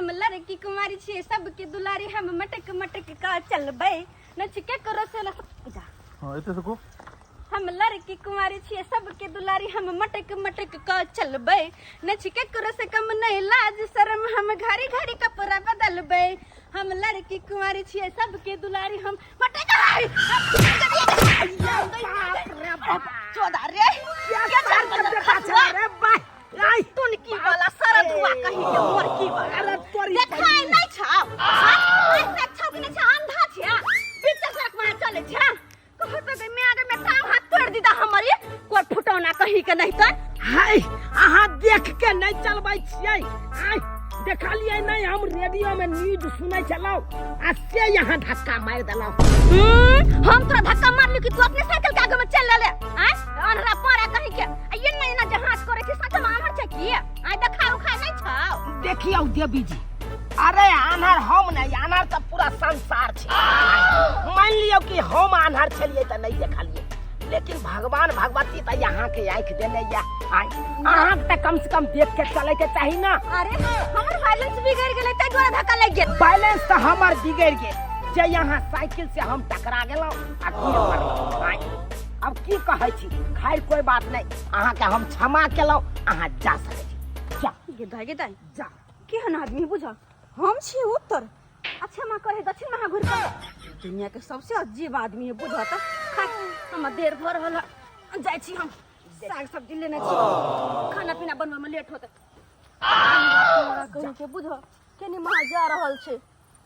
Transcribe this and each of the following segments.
हम लड़की कुमारी छियै सबके दुलारी हम मटक मटक का चलबै नच के करो से जा। हाँ एते से को हम लड़की कुमारी छियै सबके दुलारी हम मटक मटक का चलबै नच के करो से कम नहीं लाज शरम हम घड़ी घड़ी कपड़ा बदलबै हम लड़की कुमारी छियै सबके दुलारी हम मटक चोदा रे क्या चार बजे खसुआ अरे बाय आई तुनकी वाला सारा धुआ कहीं के मोरकी वाला अरे तोरी देखाय नहीं छाव ऐसे छाव कि नहीं छा अंधा छे बीच सड़क में चले छे कहत गई मैं आगे में टांग हाथ तोड़ दीदा हमारी कोई फुटौना कहीं के नहीं तो हाय अहाँ देख के नहीं चलबै छियै आय देखलियै नहीं हम रेडियो में न्यूज सुनै छलहुँ आ से यहाँ धक्का मारि देलहुँ। हम तोरा धक्का मारलू कि तू अपने साइकिल के आगे में चल लेले आय अनहरा पारा कहीं के आ ये नहीं ना जहाज करे छी सच में आन्हर छै की आय देखा उखा नहीं छौ। देखियौ देवी जी, अरे आन्हर हम नहीं, आन्हर तऽ पूरा संसार छै। मान लियौ कि हम आन्हर छलियै तऽ नहीं देखलियै, लेकिन भगवान भगवती तऽ यहाँ के आँखि देने या आय अहाँ तऽ कम से कम देख के चले के चाही ना। अरे हमर बैलेंस बिगड़ गेलै ताहि दुआरे धक्का लागि गेल। बैलेंस तऽ हमर बिगड़ गेल जे यहाँ साइकिल से हम टकरा गेलहुँ आ गिर पड़लहुँ। आय अब की कहै छी, खैर कोई बात नहीं, अहाँ के हम क्षमा केलहुँ, अहाँ जा सकै छी। जा गे दाइ गे दाइ जा। केहन आदमी बुझ, हम छी उत्तर अच्छा माँ करे दक्षिण महा घुर के दुनिया के सबसे अजीब आदमी है बुझ त। खा हम देर भर रहल है। जाइ छी हम साग सब्जी लेने छी, खाना पीना बनबै में लेट होते। कहीं के बुझ केनी महा जा रहल छै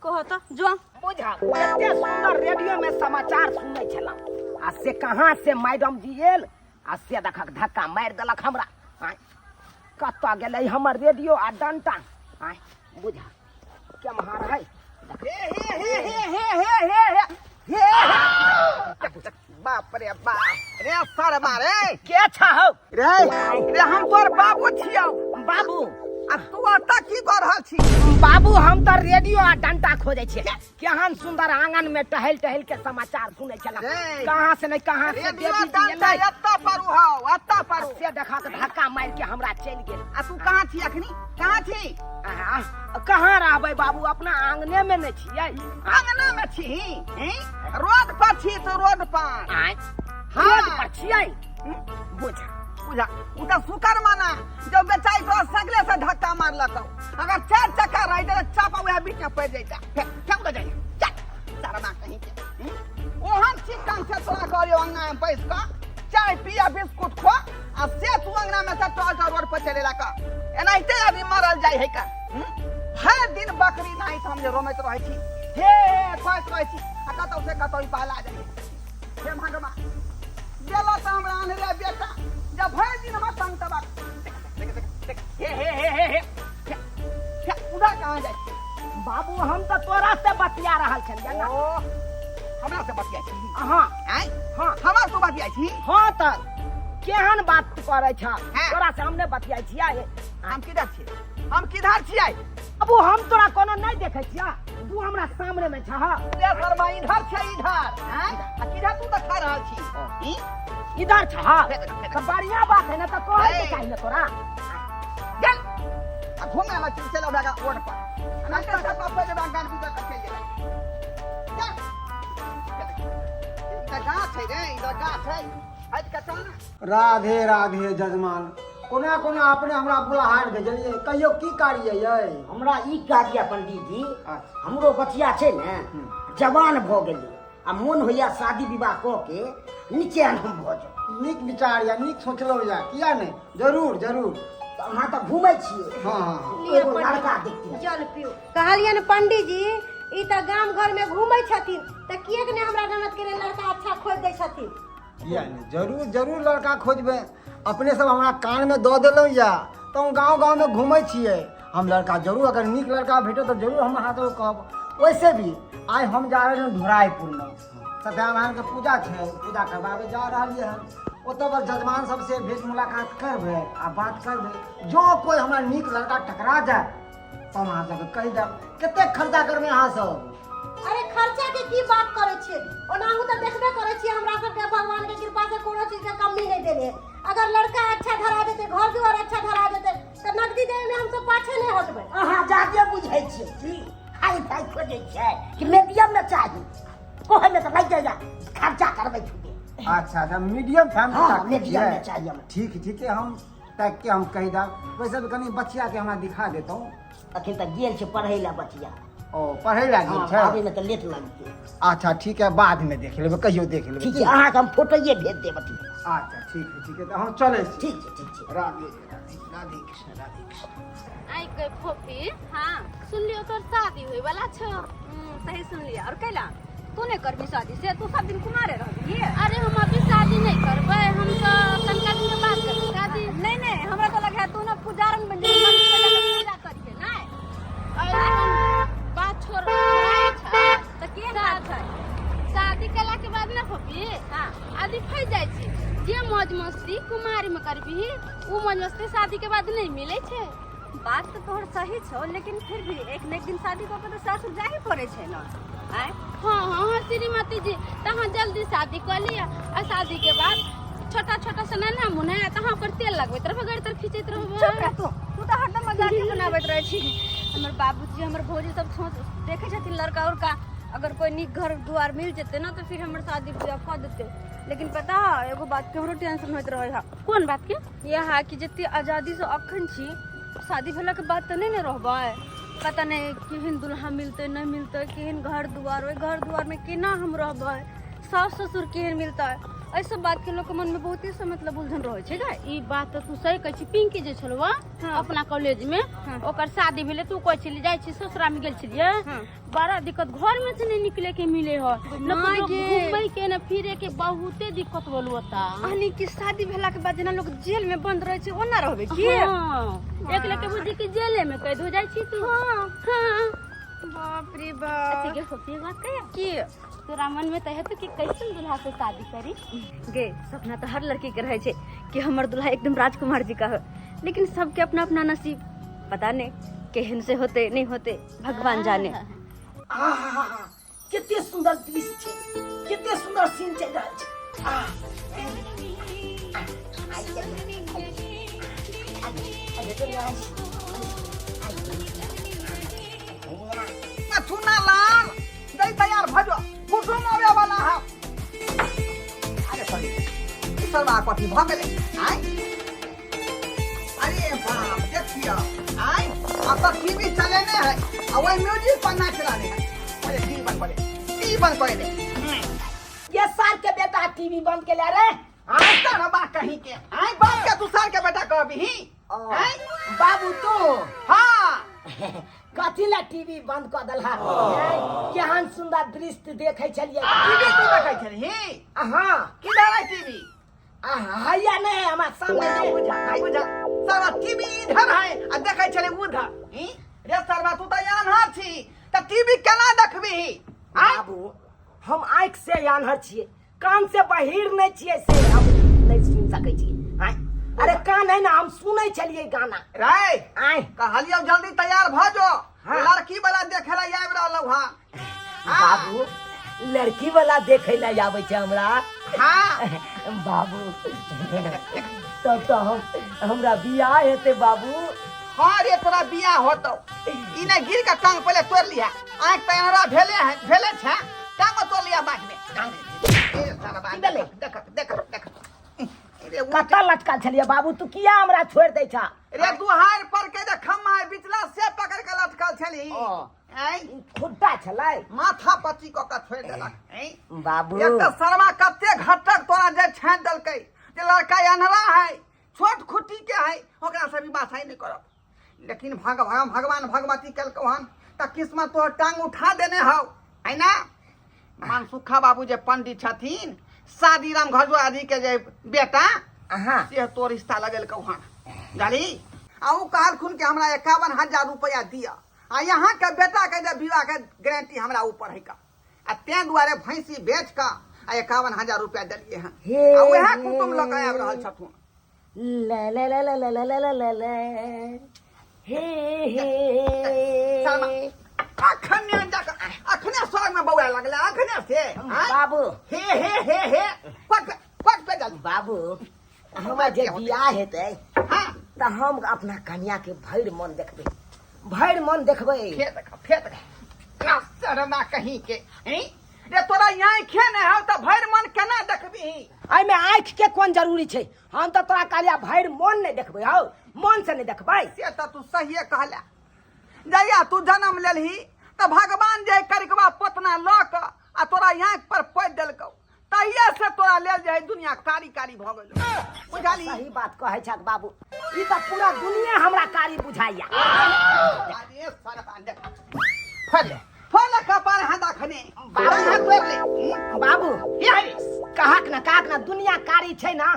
कह त जो बुझ कते सुंदर रेडियो में समाचार सुनै छलहुँ आ से कहाँ से मैडम जी एल आ से देखक धक्का मारि देलक हमरा। आँय कतऽ गेलै हमर रेडियो आ डंटा? आँय बुझ केम्हर है? हे हे हे हे हे हे हे हे हे बाप रे बाप रे सरबा रे के छहो रे रे हम तोर बाबू छियौ। बाबू आ तू एतऽ की कऽ रहल छी? बाबू हम तऽ रेडियो आ डंटा खोजै छियै। केहन सुंदर आंगन में टहल टहल के समाचार सुनै छला, रे। कहाँ से नहीं कहाँ से रेडियो देवी जी डंटा एलै। एतऽ पर हौ, एतऽ पर। से देखा के धक्का मारि के हमरा चलि गेल। आ तू कहाँ छी अखनी? कहाँ छी? आह, कहाँ रहबै बाबू, अपना आंगने में नहि छियै। आंगना में छी हैं? रोड पर छी तू, रोड पर। आँय, हाँ। रोड पर छियै? बुझ बुझा उ तऽ शुकर माना जब बेचारी तोरा सगले से धक्का मारलक। अगर चार चक्का रह तऽ चापा वएह बीच में पड़ जैता। फेर फेर उधर जाइए चल शर्मा कहीं के। ओहन चिकन से तोरा कहलियो अंगना में बैस कऽ चाय पिया बिस्कुट खो आ से तू अंगना में से टॉल टॉल रोड पर चलेला का एनाहिते आदमी मरल जाय है का। भरि दिन बकरी नाही तऽ हम जे रोमैत रहै छी हे कहैत रहै छी आ कतौ से कतौ ई पहला जाइ। हे भगवान देला तऽ हमरा अनरे बेटा जब भरि दिन हमरा तंग तबाह। देख देख देख देख हे हे हे हे हे हे, हे, उधर कहाँ जाइ छी? बाबू हम तऽ तोरा से बतिया रहल छलियै ना। ओ हमरा से बतिया छी? हाँ। आँय? हाँ। हमरा से बतिया छी? हाँ तऽ केहन बात तू करै छ? हाँ। तोरा से हम नहि बतियाइ छियै। हम किधर छियै? हम किधर छियै? बाबू हम तोरा कोनो नहि देखै छियै, तू हमरा सामने में छह। रे शर्मा इधर छै इधर। आँय? आ किधर तू देखा रहल छी? ई? इधर छह। फेर देखा, फेर तऽ बढ़िया बात है ना, तऽ कहै के ए। चाही ना तोरा। चल आ घूमे ला चल चल ओकरा रोड पर ना तऽ सब बाप रे गान भी तक चल गेलै। चल इधर गाछ है रे, इधर गाछ है, हट के चल ना। राधे राधे जजमान, कोना कोना अपने हमरा बुलाहार भेजलियै, कहियो की कार्य यै? हमरा ई कार्य पंडित जी, अच्छा। हमरो बचिया छै ने जवान भऽ गेलै आ मोन होइया शादी विवाह कऽ के नीचे हम भऽ जाउ। नीक विचार या, नीक सोचलहुँ या, किया नहि, जरूर जरूर। तऽ अहाँ तऽ घूमै छियै। हाँ, हाँ, हाँ। एगो लड़का देखतियै। जल पिउ। कहलियनि पंडित जी ई तऽ गाम घर में घूमै छथिन तऽ किएक नहि हमरा ननद के लेल लड़का अच्छा खोजि दै छथिन? किया नहि, जरूर जरूर लड़का खोजबै। अपने सब हमरा कान में दऽ देलहुँ या तऽ हम गाँव गाँव में घूमै छियै। हम लड़का जरूर, अगर नीक लड़का भेटत तऽ जरूर हम अहाँ सबके कहब। वैसे भी आइ हम जा रहल छी ढोराइपुर में, सत्यनारायण के पूजा छै, पूजा करबाबै जा रहलियै हन। ओतऽ पर जजमान सबसे भेंट मुलाकात करबै आ बात करबै। जँ कोइ हमरा नीक लड़का टकरा जाय तऽ हम अहाँ सबके कहि देब। कतेक खर्चा करबै अहाँ सब? अरे खर्चा के की बात करै छियै, ओनाहु तऽ देखबे करै छियै हमरा सबके भगवान के कृपा से कोनो चीज के कमी नहि देने। अगर लड़का अच्छा धरा देतै, घर दुआर अच्छा धरा देतै तऽ नगदी देवे में हमसब पाछे नहि हटबै। अहाँ जादे बुझै छियै की हाई फाई खोजै छियै कि मीडियम में चाही? कहै में तऽ लागि जाइए खर्चा करबै छुटे। अच्छा अच्छा, मीडियम फैमिली। हाँ, मीडियम में चाहिए हमरा। ठीक ठीक है, हम ताकि के हम कहि देब। वैसे भी कनि बचिया के हमरा दिखा देतहुँ। अखन तऽ गेल छै पढ़ै लए बचिया। ओ, पढ़ै लए गेल हाँ, छै? आबै में तऽ लेट लगतै। अच्छा ठीक है, बाद में देख लेबै, कहियो देख लेबै। ठीक छै, अहाँके हम फोटोए भेज देब अथी। अच्छा ठीक है, ठीक है, तऽ हम चलै छी। ठीक छै, ठीक छै। राधे राधे, राधे कृष्ण, राधे कृष्ण। आइ के फोफी। हाँ। सुनलियो तोर शादी होय वाला छौ। सही सुनलियै। और कैला तू नहीं करबी शादी से? तू सब दिन कुमारे रहबी? अरे हम अभी शादी नहीं करबै, हम तो तनका दिन के बाद करबै शादी। नहीं नहीं, हमरा तो लगे है तू ना पुजारन बन जेबी, मंदिर में जाके पूजा करिहे। नहीं। अरे बात छोड़, छोड़ाई छै। तऽ के बात छै? शादी केला के बाद ना फोफी, हाँ, आदमी फंस जाइ छै। जे मौज मस्ती कुमारी में करबी उ मौज मस्ती शादी के बाद नहीं मिले छै। बात तऽ तोहर सही छौ, लेकिन फिर भी एक न एक दिन शादी कऽ के तऽ सासुर जाही पड़ै छै ने। आँय? हाँ हाँ हाँ श्रीमती जी, तहाँ जल्दी शादी कऽ लिअ आ शादी के बाद छोटा छोटा सा नन्हा मुन्हा है तहाँ ओकर तेल लगबैत रहबै, गड़ी तर खींचैत रहबै। चुप रह तू, तू तऽ हरदम मजाके बनाबैत रहै छी। हमर बाबूजी, हमर भौजी सब सोच देखै छथिन लड़का उड़का, अगर कोई नीक घर दुआर मिल जेतै ने तऽ फिर हमर शादी बियाह कऽ देतै। लेकिन पता है एगो बात के हमरो टेंशन होइत रहै है। कोन बात के? यह है कि जते आजादी से अखन छी, शादी भेला के बाद तऽ नहि ने रहबै। पता नहि केहन दुल्हा मिलतै, नहि मिलतै, केहन घर दुआर, ओहि घर दुआर में केना हम रहबै, सास ससुर केहन मिलतै। एहि सब बात के लोक के मन में बहुते से मतलब उलझन रहै छै गै। ई बात तऽ तू सही कहै छी। पिंकी जे छलौ अपना कॉलेज में, ओकर शादी भेलै, तू कहै छली जाइ छी ससुरा में गेल छलियै, बड़ा दिक्कत, घर में से नहीं निकले के मिले हो न। माय लोग गे। घूमे के न फिरे के बहुते दिक्कत होल ओता। यानी कि शादी भेला के बाद जेना लोग जेल में बंद रहै छै ओना रहबै की? हाँ, एक लेके बुझी कि जेले में कैद हो जाइ छी तू। हाँ हाँ। बाप रे बाप। अच्छा गे सोची बात कहिया की? तोरा मन में तो हेतौ कि कैसन दूल्हा से शादी करी? गे, सपना तऽ हर लड़की के रहै छै कि हमर दूल्हा एकदम राजकुमार जी का हो, लेकिन सबके अपना अपना नसीब, पता नहीं केहन से होते नहीं होते, भगवान जाने। आहा, कते सुंदर दृश्य छै, कते सुंदर सीन चलि रहल छै। आह, चुना लाल दई तैयार भऽ जो, कुटुम आबै वाला है। अरे सॉरी, ई सरवा कथी भऽ गेलै? आय, अरे बाप, देखियो, आय अब तऽ टीवी चलेने है आ ओहि म्यूजिक पर नाच रहले है। अरे टीवी बंद कर दे, टीवी बंद कर दे। ये साल के बेटा टीवी बंद के ले रे। आय सरवा कहीं के, आय बाप के तू सार के बेटा कहबी? आय बाबू तू। हाँ। कथी ला टीवी बंद कऽ देलहा? केहन सुंदर दृश्य देखै छलियै। टीवी तू देखै छलही? हाँ। किधर है टीवी? हैया नहीं, हमारे सामने नहीं। बुझा बुझा, सरवा टीवी इधर है आ देखै छलै उधर। ई रे सरवा, तू तऽ आन्हर छी तऽ टीवी केना देखबही? आँय? बाबू, हम आँखि से आन्हर छियै, कान से बहिर नहीं छियै, से हम नहीं सुन सकै छियै। आँय? अरे कान है ना, हम सुनै छलियै गाना। रे आँय? कहलियौ जल्दी तैयार भऽ जो। हाँ। लड़की वाला देखे ला आबि रहलौ हँ। बाबू, लड़की वाला देखै लए आबै छै हमरा? हाँ। बाबू, तब तऽ हम हमरा बियाह हेतै बाबू? हाँ रे, तोरा बियाह होतौ। ई नहि गिर के टांग पहिले तोड़ लिहा। आँखि तऽ एहरा भेले है, भेले छै, टांगो तोड़ लिहा बाद में। ए सरबा, की भेलै? देख देख देख, रे उठ। कतऽ लटकल छलियै बाबू? तू किया हमरा छोड़ि दै छह? रे दुहार पर के जे खम्मा है बिचला से पकड़ के लटकल छली। ओ। आँय? खुट्टा छलै। माथा पची कऽ के छोड़ि देलक। आँय? बाबू, एक तऽ सरवा कते घटक तोरा जे छाँटि देलकै जे लड़का अन्हरा है, छोट खुट्टी के है, ओकरा से भी बात नहीं करब। लेकिन भगवान भगवान भगवती केलकौ हन तऽ किस्मत तोहर टांग उठा देने हौ, है ना? मनसुखा बाबू जे पंडित छथिन, शादी राम घजुआ जी के जे बेटा, अहाँ से तोर रिश्ता लगेलकौ हन, जानी? आ उ कहलखुन कि हमरा 51,000 रुपया दिअ आ यहाँ के बेटा के जे विवाह के गारंटी हमरा ऊपर है का, आ तें दुआरे भैंसी बेच कऽ आ 51,000 रुपया देलियै हन। हे। आ उएह कुटुम लऽ कऽ आबि रहल छथुन। ला ला ला ला ला ला ला ला ला ला हे हे। शर्मा, अखने जाकऽ अखने। बाबू। हे हे हे हे, कोट पे, कोट पे जल्दी। बाबू, हमर जे बियाह हेतै हाँ। तऽ हम अपना कन्या के भरि मन देखबै, भरि मन देखबै। फेर देखा, फेर देखा, शर्मा कहीं के हैं? रे तोरा आँखे नहि हौ तऽ भरि मन केना देखबही? एहिमे आँखि के कोन जरूरी छै? हम तऽ तोरा कहलियै भरि मन नहि देखबै हौ, मन से नहि देखबै। से तऽ तू सहिए कहला। जहिया तू जन्म लेलही तऽ भगवान जे करिकबा पोतना लऽ कऽ आ तोरा आँखि पर पोति देलकौ, तहिया से तोरा लेल जे है दुनिया कारी कारी भऽ गेलो, बुझलही? सही बात कहै छक बाबू, ई तऽ पूरा दुनिया हमरा कारी बुझाइया। अरे सरपा देख, फले फले कपार हाथ अखने बाबू हाथ तोड़ ले। बाबू की है रे? कहक ना, कहक ना, दुनिया कारी छै ना।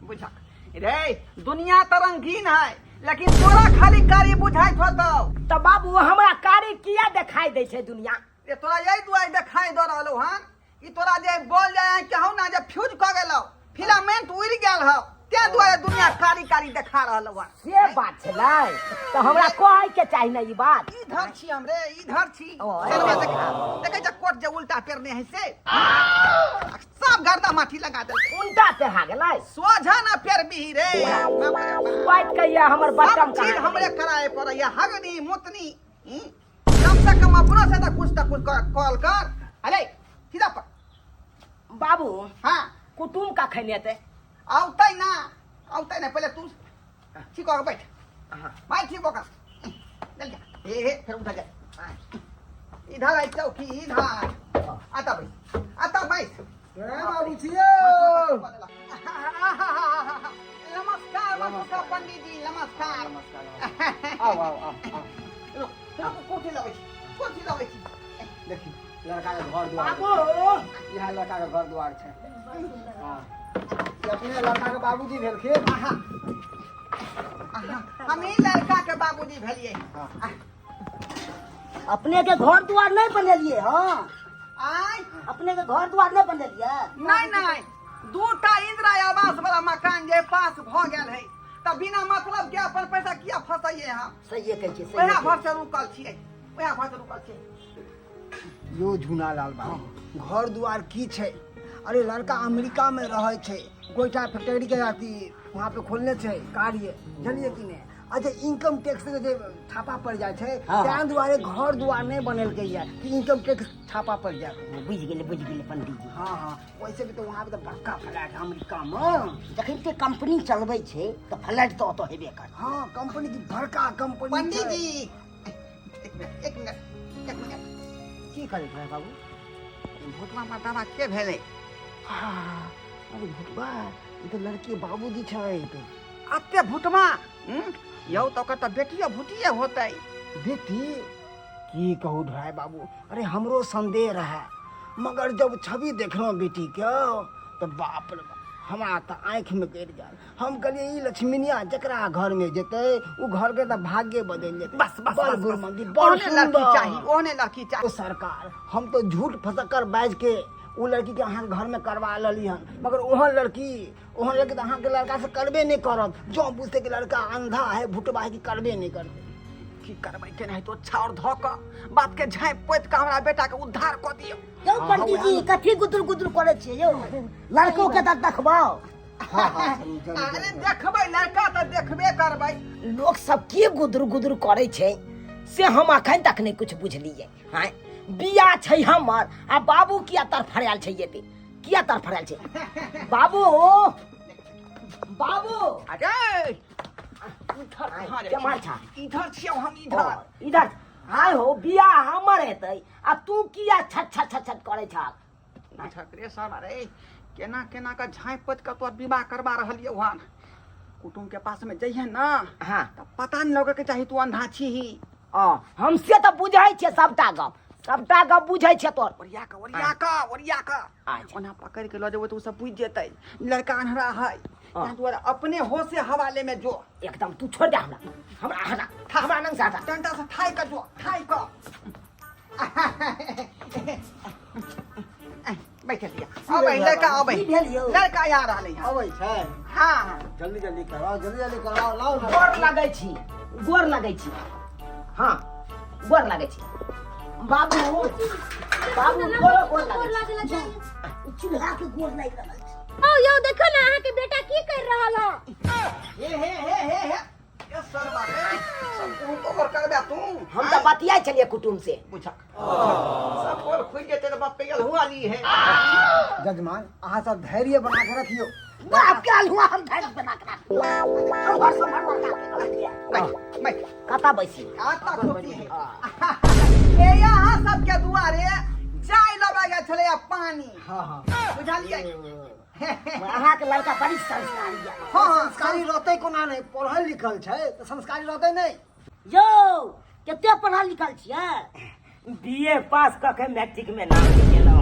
बुझक रे, दुनिया तऽ रंगीन है लेकिन तोरा खाली कारी बुझाइत होतौ। तऽ बाबू हमरा कारी किया देखाई दै छै दुनिया? रे तोरा यही दुआरे देखाई दऽ रहलौ हन, ई तोरा जे बोल जाय कहू ना जे फ्यूज कऽ गेलौ, फिलामेंट उड़ि गेल हौ, तें दुआरे दुनिया कारी कारी देखा रहलौ हन। से बात छलै तऽ हमरा कहै के चाही ने ई बात। इधर छी हम रे, इधर छी। ओ, चलबा देख, देखै छ कोट जे उल्टा पेरने है से सब गर्दा माटी लगा देलकै। उल्टा पेरहा गेलै। सोझा ना पेरबी रे। बाप रे बाप। बात कहिया हमर बटम सब चीज कहाँ हमरे कराए पड़ैया, हगनी मुतनी। कम से कम अपनो से तऽ कुछ तऽ कुछ कॉल कर। अरे सीधा पर बाबू। हाँ। कुटुम का खैने हेतै? औतै ना, औतै ना, पहिले तू ठीक हो बैठ। भाई ठीक होकर चल जा। हे हे, फिर उधर जा, इधर आई चौकी, इधर आता बैस, आता बैस। बाबू छियो। नमस्कार नमस्कार पंडित जी, नमस्कार। आओ आओ आओ आओ। रुक रुक, कुर्सी लगै छी, कुर्सी लगै छी। देखी लड़का के घर द्वार। बाबू इएह लड़का के घर द्वार छै। हाँ, ई अपने लड़का के बाबूजी भेलखिन। हम ही लड़का के बाबूजी भेलिए। हाँ। अपने के घर द्वार नहीं बनेलिए? हाँ। आय? अपने के घर द्वार नहीं बनेलिए? नहीं नहीं, दूटा इंदिरा आवास वाला मकान जे पास भ गेल है त बिना मतलब के अपन पैसा किया फसैये हम? सहिए कहै छियै, सहिए। वएह भर से रुकल छियै, वएह भर से रुकल छियै। यो झूना लाल बाबू, घर द्वार की छै? अरे लड़का अमेरिका में रहै छै, गोइठा फैक्ट्री के अथी वहाँ पे खोलने छै कार्य, जानलिए कि नहि? अच्छा, इनकम टैक्स के जे छापा पड़ जाइ छै, हाँ। ताहि दुआरे घर द्वार नहि बनेलकै या कि इनकम टैक्स छापा पड़ जाए। बुझि गेलै, बुझि गेलै पंडित जी। हाँ हाँ, वैसे भी तो वहाँ पे तो बड़का फ्लैट है अमेरिका में। जखन के कंपनी चलबै छै तऽ फ्लैट तऽ ओतऽ हेबे करतै। हाँ, कंपनी की बड़का कंपनी। पंडित छै। जी, एक मिनट, एक मिनट, एक मिनट। की करै छै बाबू? भुटवा मर्दाबा के भेलै? हाँ, अरे भुटबा, ई तऽ लड़की बाबूजी छै। अते भुटवा? यौ, तऽ ओकर तऽ बेटियो भुटिये होतै। बेटी की कहू ढाई बाबू, अरे हमरो संदेह रहे, मगर जब छवि देखलहुँ बेटी के तऽ बाप रे बाप, हमरा तऽ आँखिमे गड़ि गेल। हम कहलियै ई लक्ष्मीनिया जकरा घरमे जेतै ओ घरके तऽ भाग्य बदलि जेतै। बस बस बड़ बस, बस। गुरमंदी, बड़ ओहने लड़की सुंदर। चाही, ओहने लड़की चाही। ओ सरकार, हम तो झूठ फसक्कर बाजि के ओ लड़की के अहाँके घरमे करवा लेली हन, मगर ओहन लड़की तऽ अहाँके लड़का से करबे नहि करत। जँ बुझतै कि लड़का अंधा है, भुटबा है, कि करबे नहि करतै। की करबै केनाहितो छाउर धऽ कऽ बाप के झाँपि पोति कऽ हमरा बेटा के उद्धार कऽ दियौ। यौ पंडित जी, कथी गुदुर गुदुर करै छियै यौ? लड़को के तऽ देखबाउ। हाँ हाँ, जरूर जरूर। अरे देखबै लड़का तऽ देखबे करबै। लोक सब की गुदुर गुदुर करै छै से हम अखन तक नहि कुछ बुझलियै। आँय, बियाह छै हमर आ बाबू किया तड़फड़ायल छै? एते किया तड़फड़ायल छै बाबू? बाबू। अरे आँय, केम्हर छा? इधर छियौ हम, इधर। ओ, इधर आय हो। बियाह हमर हेतै आ तू किया छट छट छट छट करै छह? रे सर, अरे केना केना का झाँपि पोति कऽ तोर विवाह करवा रहलियौ हन। कुटुम के पास में जइहे ना, हाँ, तऽ पता नहीं लगे के चाही तू अंधा छी। आ, हम से तऽ बुझै छियै सबटा गप, सबटा गप बुझै छियै तोर। ओरिया कऽ, ओरिया कऽ, ओरिया कऽ। अच्छा। ओना पकड़ि के लऽ जेबै तऽ ओ सब बुझि जेतै लड़का अन्हरा है, ताहि दुआरे अपने होशे हवाले में जो। एकदम तू छोड़ दे हमरा, हमरा हटा, हमरा नंग से हटा। डंडा से ठाइ कऽ जो, ठाइ कऽ बैठल लिया। अबै लड़का, अबै। की भेल यौ? लड़का आ रहलै हन। अबै छै? हाँ हाँ। जल्दी जल्दी करवाओ, जल्दी जल्दी करवाओ, लाओ ना। गोर लगै छी, गोर लगै छी। हाँ, गोर लगै छी। बाबू बाबू गोर गोर गोर लागै लागै छै। चूल्हा के गोर लागि रहल छै। औ यौ देखो ना अहाँ के बेटा की कर रहल है। हे हे हे हे हे ये सरवा रे सब तू तो और करबे तू। हम तऽ बतियाइ छलियै कुटुम्ब से। बुझक सब पोल खुलि जेतै तऽ बाप कहिया हुआ ली है। जजमान अहाँ सब धैर्य बना के रखियो। बाप के अलहुआ हम धैर्य बना के राखियो। हम घर सम्हार लड़का के रखियो। बैठ बैठ। कतऽ बैसी? आता कुर्सी है। ए यहाँ सबके दुआरे जाय लबै गेल छलै पानी। हाँ हाँ बुझलियै? अहाँके लड़का बड़ी संस्कारी यऽ। हाँ हाँ संस्कारी रहतै कोना नहि, पढ़ल लिखल छै तऽ संस्कारी रहतै नहि। यौ कते पढ़ल लिखल छियै? बी ए पास कऽ के मैट्रिक में नाम लिखेलहुँ।